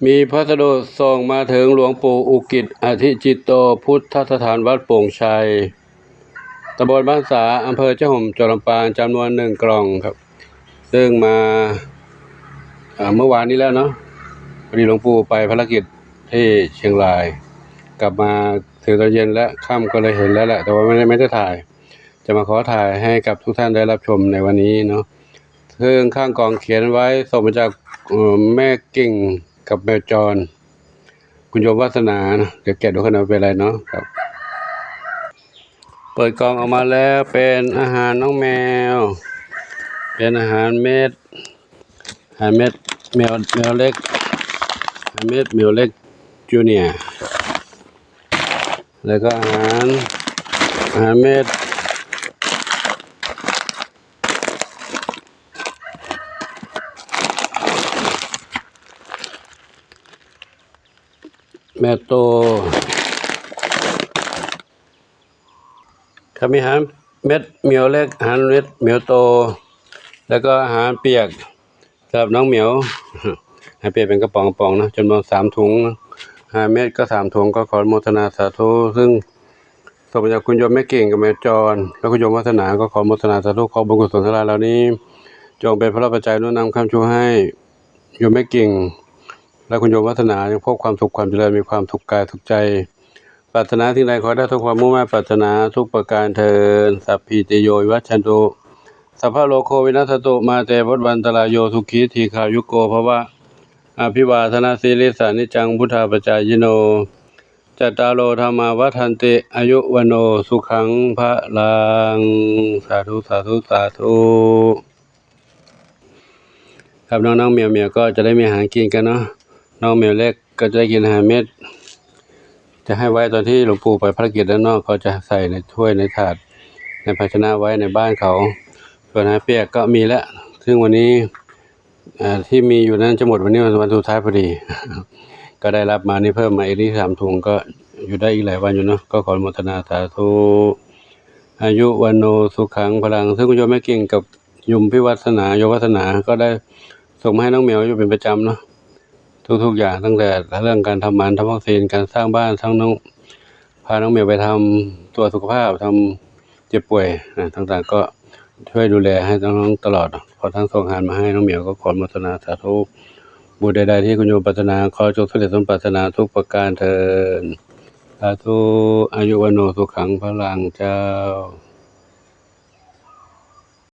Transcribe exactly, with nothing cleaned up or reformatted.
มีพัสดุส่งมาถึงหลวงปู่อุกิต อธิจิตโต พุทธสถานวัดโป่งชัย ตำบลบ้านสา อำเภอเจ้าห่ม จังหวัดลำปาง จำนวนหนึ่งกล่องครับ ซึ่งมา อ่า เมื่อวานนี้แล้วเนาะ พอดีหลวงปู่ไปภารกิจที่เชียงราย กลับมาถึงตอนเย็นและค่ำก็เลยเห็นแล้วแหละ แต่ว่าไม่ได้ ไม่ได้ถ่าย จะมาขอถ่ายให้กับทุกท่านได้รับชมในวันนี้เนาะ ซึ่งข้างกล่องเขียนไว้ส่งมาจาก เอ่อ แม่กิ่งกับแมวจร คุณโยมวาสนานะ เดี๋ยวแกะดูกันนะเป็นอะไรเนาะ ครับ เปิดกล่องออกมาแล้วเป็นอาหารน้องแมว เป็นอาหารเม็ด อาหารเม็ดแมว แมวเล็ก อาหารเม็ดแมวเล็กจูเนียร์ แล้วก็อาหาร อาหารเม็ด แมวโต ครับ มีอาหารเม็ดเหมียวเล็ก อาหารเม็ดเหมียวโต แล้วก็อาหารเปียกสำหรับน้องเหมียว อาหารเปียกเป็นกระป๋องๆ นะ จำนวนสามถุง ห้าเม็ดก็สามถุง ก็ขออนุโมทนาสาธุ ซึ่งส่งมาจากคุณโยมแม่กิ่งกับแมวจร และคุณโยมวาสนา ก็ขออนุโมทนาสาธุ ขอบุญกุศลทั้งหลายเหล่านี้ จงเป็นพระปัจจัยหนุนนำค้ำชูให้โยมแม่กิ่ง และคุณโยมวาสนา จงพบความสุขความเจริญ มีความสุขกายสุขใจ ปรารถนาสิ่งใดขอให้ได้สมความมุ่งมา่ปรารถนาทุกประการเทอญ สัพพีติโยวิวัชชันตุ สัพพะโรโควินัสสตุ มาเตภวัตวันตรายโย สุขีทีขายุโกภวะ อภิวาทนาสีลิสานิจจัง พุทธาปจจายิโน จัตตาโรธรรมาวัฒนติ อายุวโนสุขังพลัง สาธุ สาธุ สาธุ ครับ น้องๆ เหมียวๆ ก็จะได้มีอาหารกินกันเนาะ น้องเหมียวเล็กก็จะได้กินอาหารเม็ด จะให้ไว้ตอนที่หลวงปู่ไปภารกิจด้านนอก เขาจะใส่ในถ้วยในถาด ในภาชนะไว้ในบ้านเขา ส่วนอาหารเปียกก็มีแล้ว ซึ่งวันนี้ อ่า ที่มีอยู่นั้นจะหมดวันนี้วันสุดท้ายพอดี ก็ได้รับมานี่เพิ่มมาอีกนี่สามถุง ก็อยู่ได้อีกหลายวันอยู่เนาะ ก็ขออนุโมทนาสาธุ อายุวโนสุขังพลัง ซึ่งคุณโยมแม่กิ่งกับโยมพี่วัสนา โยมวัสนาก็ได้ส่งมาให้น้องเหมียวอยู่เป็นประจำเนาะ ทุกๆ อย่าง ตั้งแต่เรื่องการทำหมัน ทำวัคซีน การสร้างบ้าน สร้างน้อง พาน้องเหมียวไปทำตรวจสุขภาพ ทำเจ็บป่วย อ่า ต่างๆ ก็ช่วยดูแลให้น้องๆ ตลอด ขอทั้งส่งอาหารมาให้น้องเหมียว ก็ขออนุโมทนาสาธุ บุญใดๆ ที่คุณโยมปรารถนา ขอจงสำเร็จสมปรารถนาทุกประการเทอญ สาธุ อายุวโนสุขังพลังเจ้า